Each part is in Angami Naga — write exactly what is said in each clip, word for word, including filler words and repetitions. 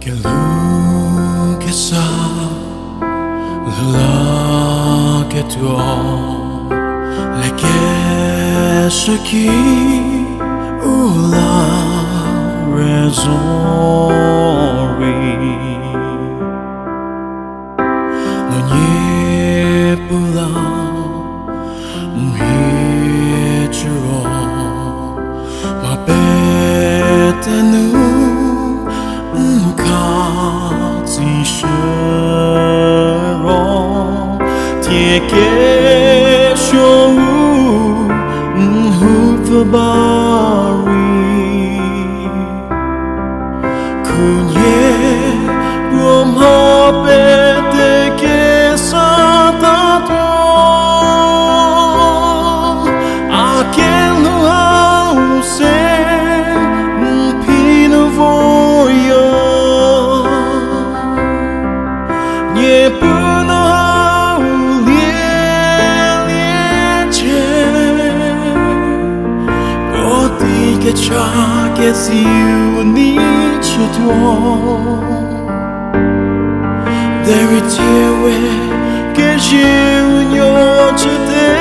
Kelhou kesa lhou la ketuo, lekeshü ki u la re zo rei. No niepu la mhie cü ro, ma pete nu n kha tsishü ro, tie kesuo u n hu pfü ba rei. Khunhie puo mha pete kesa tatuo, a kelhou hau se n phi nu voyo. Niepuu no hau lielie chie, krodi kecha keziu nei chütuo. Derei tsie we keziu nuo chüte,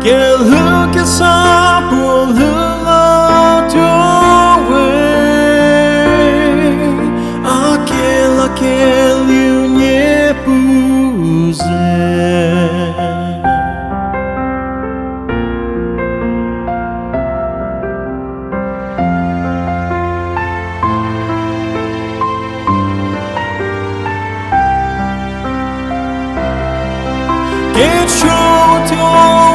kelhou kesa puo lhou la tuo we, a kela keliu Niepuu ze. Kecho tuo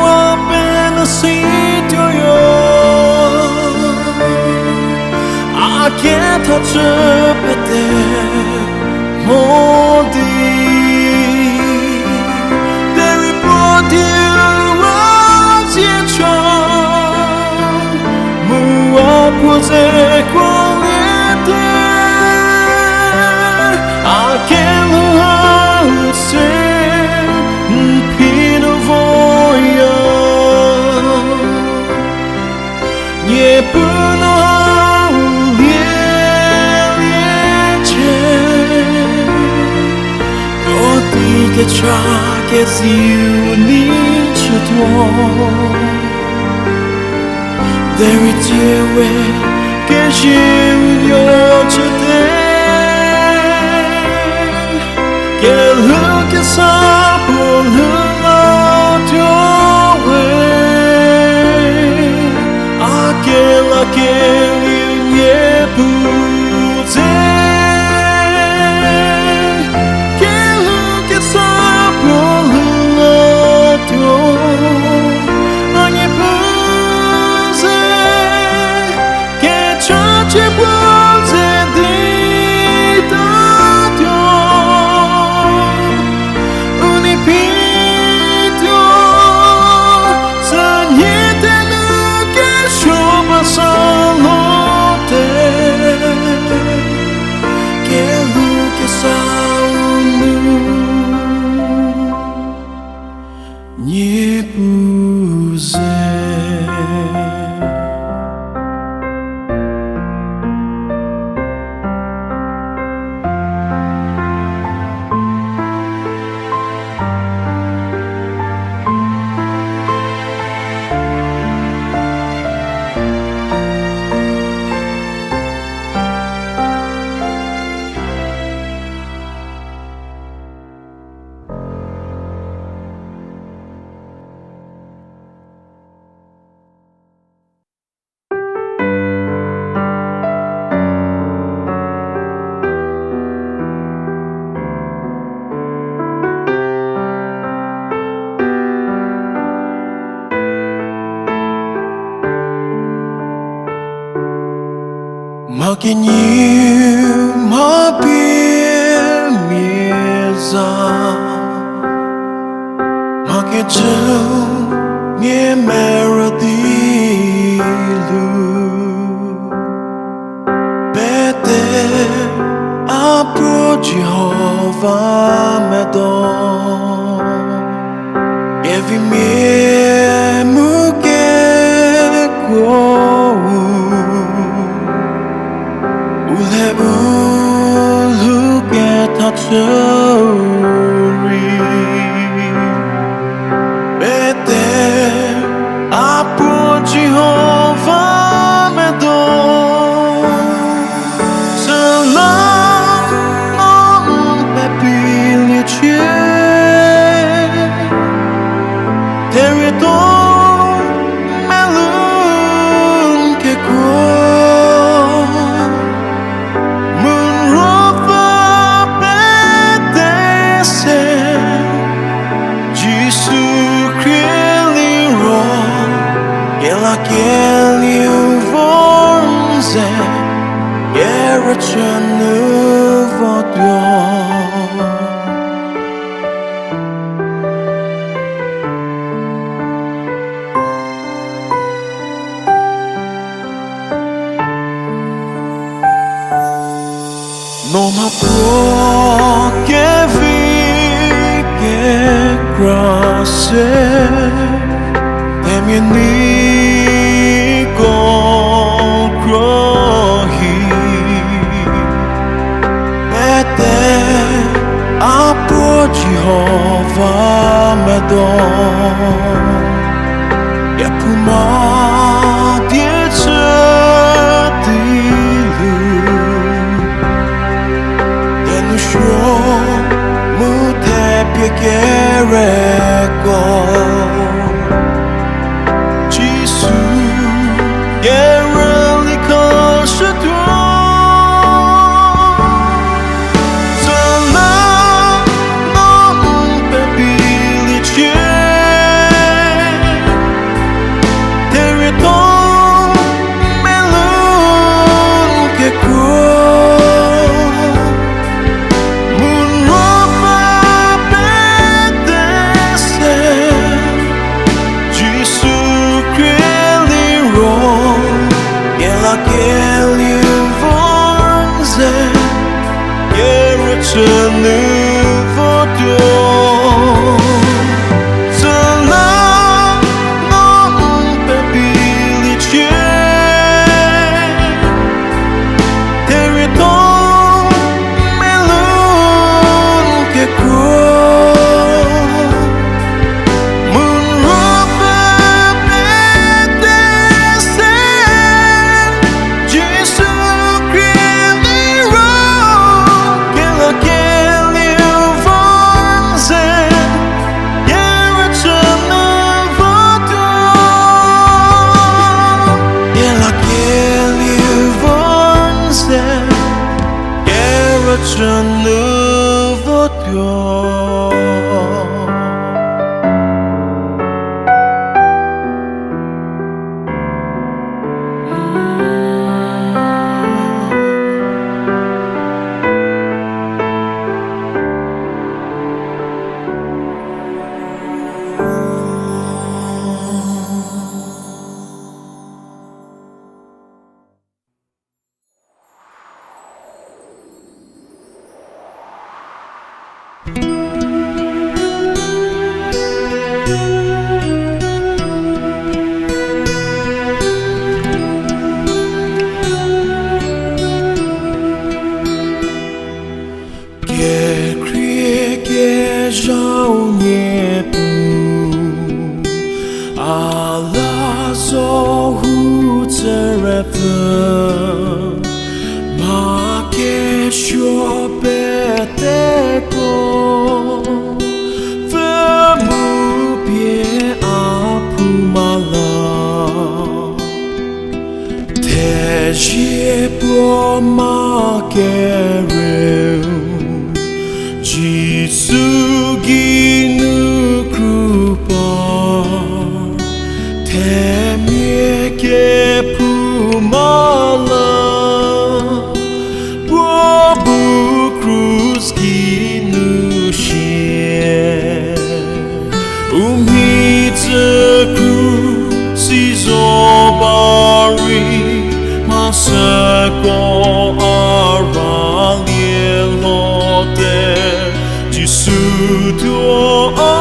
a penuo si tuoyo, a kethachü pete mo di. Derei puo diu a ziecho, mu a puo ze kuoliete, a kelhou hau se n phi nu voyo. Niepuu no hau lielie chie, krodi kecha keziu nei chütuo. Derei tsie we keziu nuo chüte, kelhou kesa puo lhou la tuo we, a kela keliu Niepuu ze. Kelhou kesa puo lhou la tuo, a Niepuu ze. Kechachie puo ze di tatuo, u nei phi tuo, sünhie te nu kesuo ba sa lo te, kelhou kesau nu Niepuu ze. Mha kenie, mha pie mia za, mha kecü nie merü di lu. Pete a puo Jihova medo, kevimia mu kekuo-u, Rüchünu votuo. No mha puo kevi kekra se, themia niko kro hi. Pete a puo Jihova medo, yaphouma die chü di lu. Tenuo suo mu thepie kereko, Jisu, kerüli khashütuo. Süla no n pepiliecie, therietho melou kekuo, mu n ruopfü pete se, Jisu Khrista liro, kela kelieu vor ze, kerüchünu votuo. Süla no n pepiliecie, therietho melou kekuo, mu n ruopfü pete se, Jisu Khrista liro, kela kelieu vor ze, kerüchünu votuo. Kela kelieu vor ze, kerüchünu votuo. Kekhrie kezhau Niepuu, a la zo hu tserepfü, mha kesuo peteko, pfü mu pie a phouma la. Thezie puo ma kereu, Jisu geinu kru par, themia kephouma la, puo bu krus geinu shie. U mhi tsükru si zo ba rei, mha süko a ra lie lote. Jisu thuo a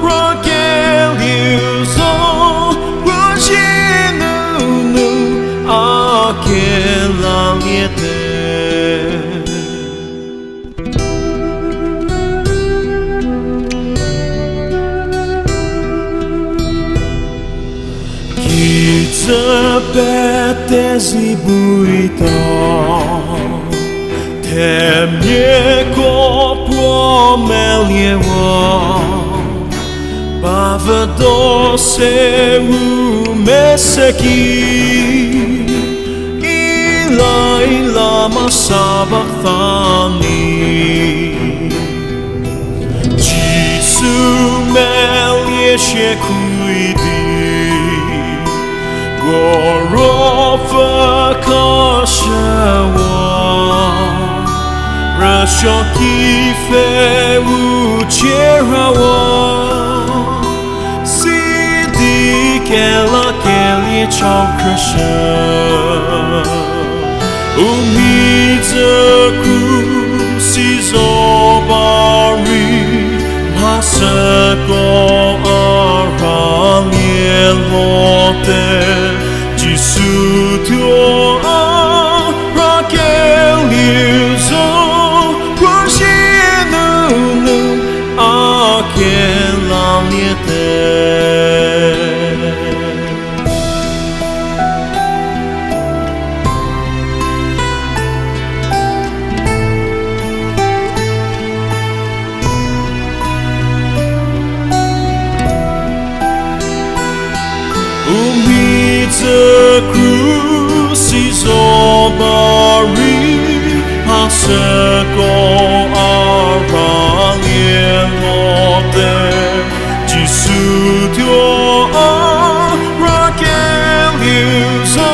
ra kelieu zo, puo zie nunu a kelaliete. Kijü pete zi bu ita, themiako puo meliewa, ba vüdo se u mese ki, ila ila ma sa ba tha ni. Jisu melie shie khuidi, ko ruopfü khashüwa. Suoki pfhe u chie rhawa, sidi kelakelie chau khrüshü. U mhi tsü kru si zo ba rei, mha süko a rhalie lote, Jisu thuo a rhakelieu zo, puo zie nunu a kelaliete. U mhi tsü kru si zo ba rei, mha süko a rhalie lote, Jisu thuo a rhakelieu zo,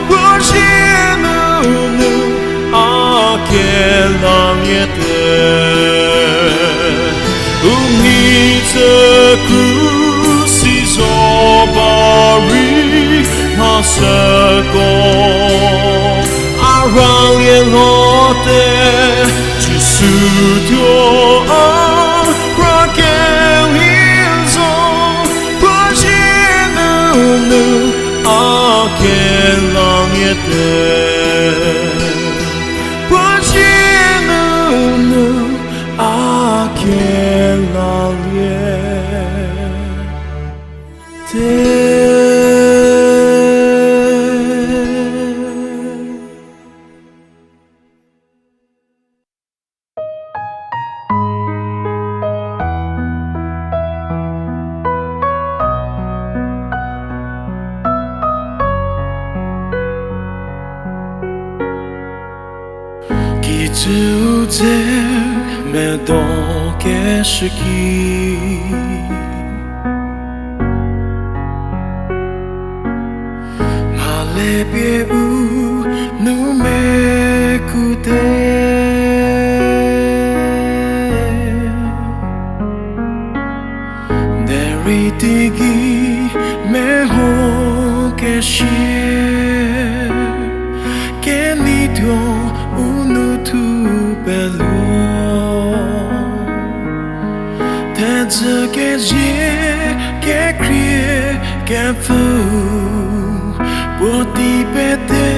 puo zie nunu a kelaliete. U mhi tsü kru si zo ba rei, mha süko a rhalie lote, Jisu thuo a rhakelieu zo, puo zie nunu a kelaliete. Puo zie nunu a kelaliete. Kijüu dze medo keshü ki, mhale pie u nu mekute. Derei teigei meho kesie, kenei tuo u nu thupeluo. Thedzü kezie kekhrie kepfü, puotei pete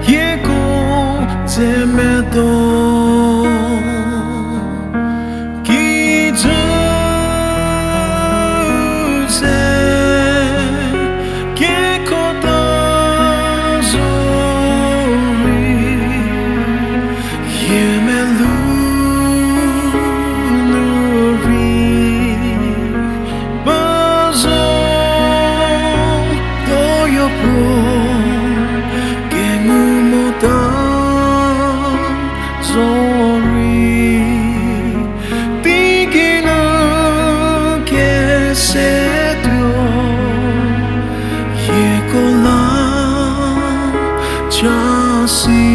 hieko dze medo. Kijü ze kekota zorei, hie melu nu rei ba zo, toyo puo kengu mota zorei, teigei nu kesetuo, hieko la chasi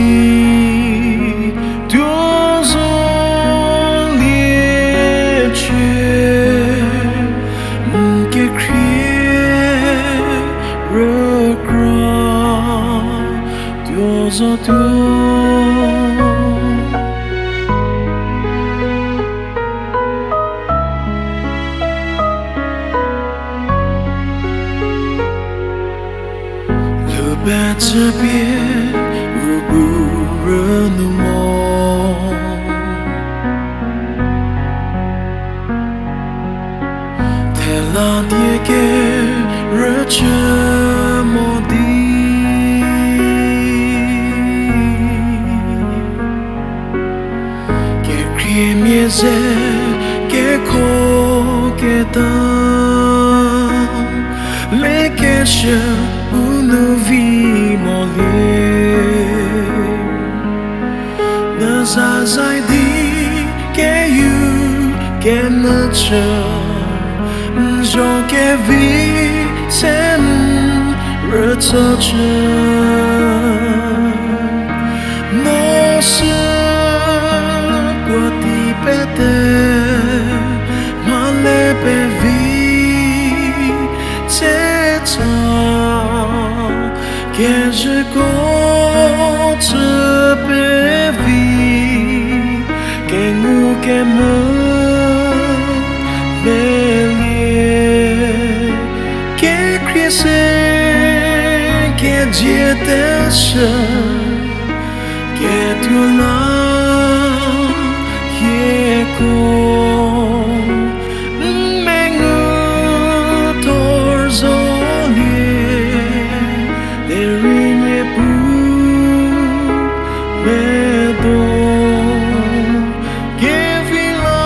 tuo zo liecie, n kekhrie rükra tuo zotuo. Lhou pecü pie u bu rünu mo, thela die kerüchü mo di. Kekriemia ze kekho keta lekeshü u nu vi molie. N zazai di keyu kenyüchü, n zho kevi se n rütsochü. No sü Kezhüko chü pevi, kengu kemvü melie, kekhrie se kedzie teshü, ketuo la hieko, n mengu thor zolie, derei Niepuu medo, kevi la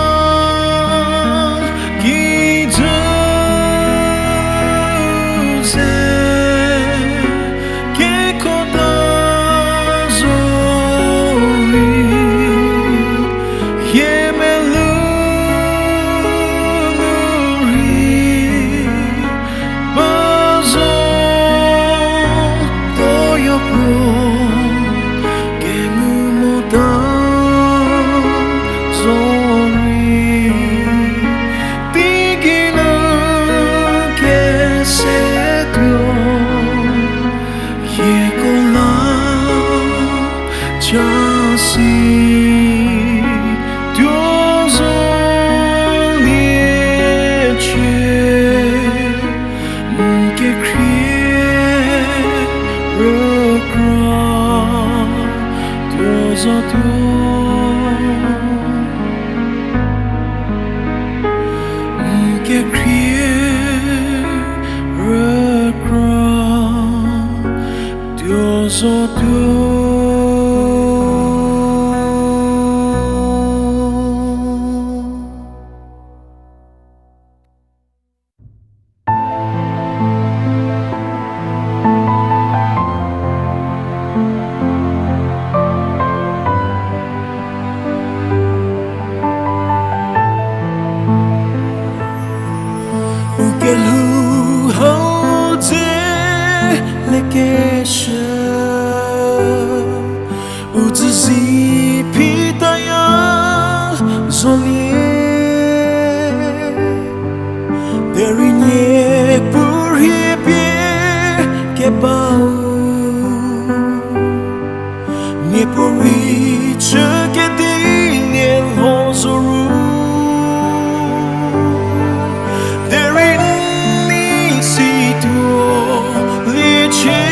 kijü ze, kekota zorei, hie melou nu rei, ba zo toyo puo, kengu mota zorei, teigei nu kese tuo, hieko la cha si, tuo zo liecie, n kekhrie rükra tuo zotuo, n kekhrie rükra tuo zotuo. U kelhou hau dze lekeshü, u dzüzi phitaya zolie, derei Niepuu rhie pie kebau, Niepuu rei chü kedilie lho zo ru, derei n nei situo liecie.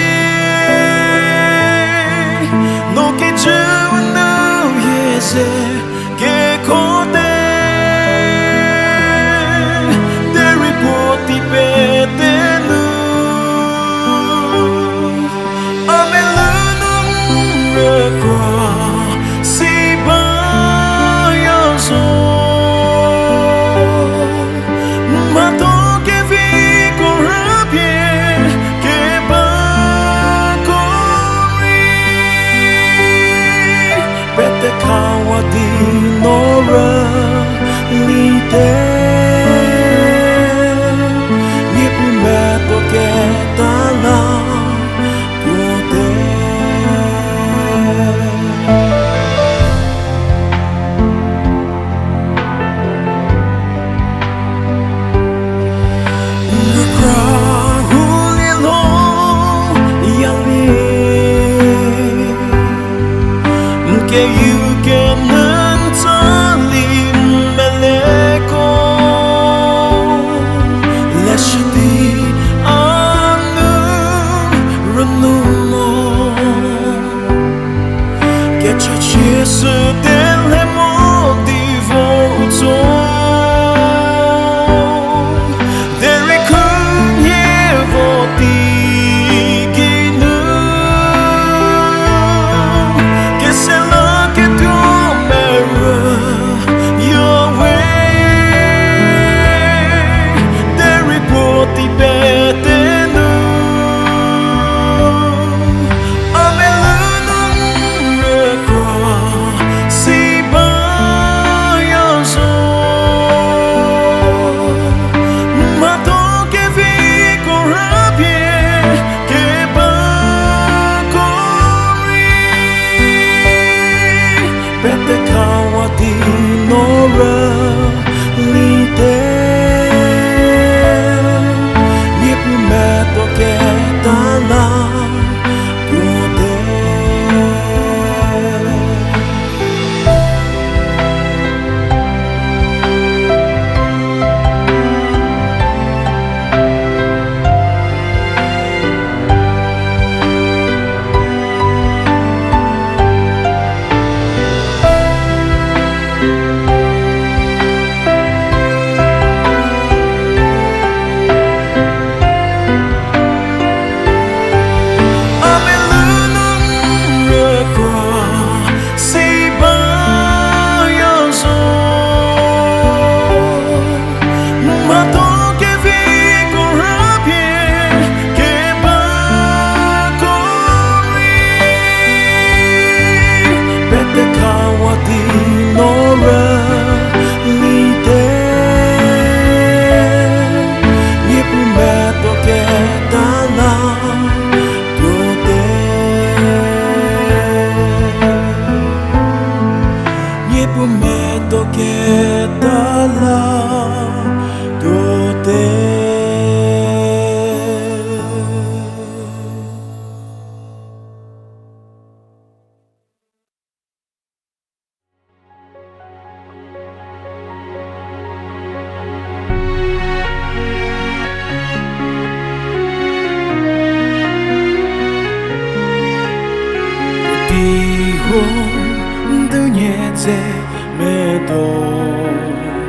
medo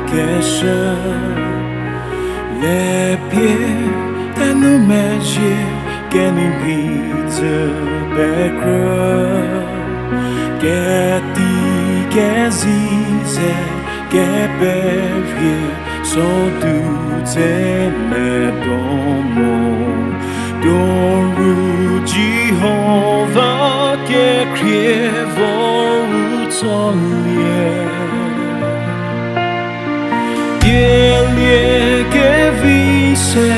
keshü, lepie tenu mezhie kenei mhi tsü pekrü, keti kezi ze keperie sodu tse medo mo. Tuo ru Jihova kekhrie vo u tsolie. Dielie kevi se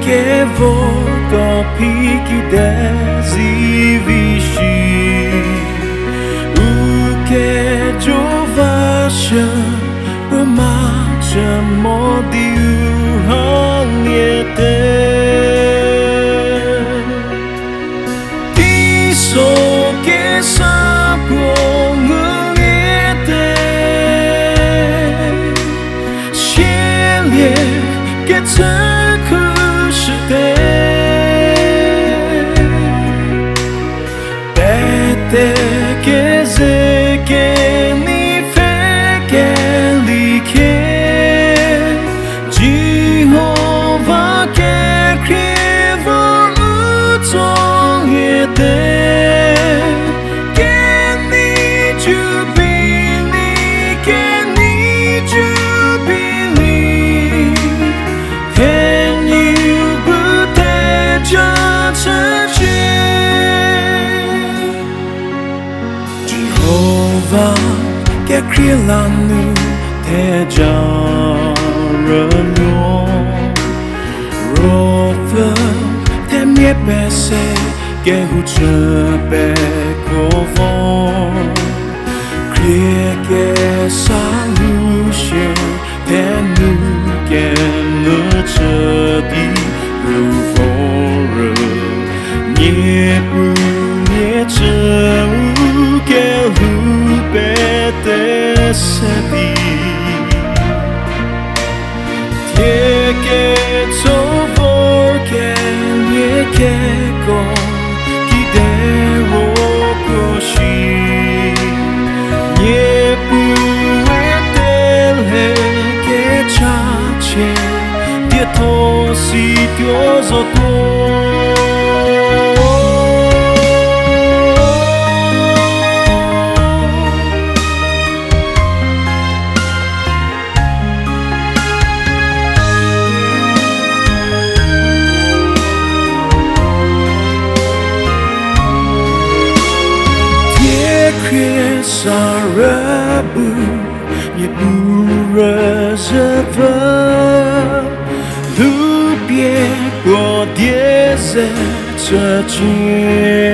kevoko phi kide zivi shi. U kejo vashü, puo ma chü mo di u rhaliete. Teiso kesa puo nguliete, sielie kecü khushüte. Pete keze kenei pfhe kelikhie, Jihova kekhrie vo u tsolie te. Kenei Jubili, kenei Jubili, thenie bu theja chücie. Jihova kekhrie la nu theja rünuo, ruopfü themia pese kehou chü pekro vo. Khrie kesa lu shie thenu kenu chü di ru vorü, Niepuu nie chü u kelhou pete se di. Thie ketso vorkelie keko kide roko shi, Niepuu we telhe kechachie, dietho situo zotuo. Thie khriesa rübu, Niepuu rüzhüpfü, lhoupie puo die ze chücie.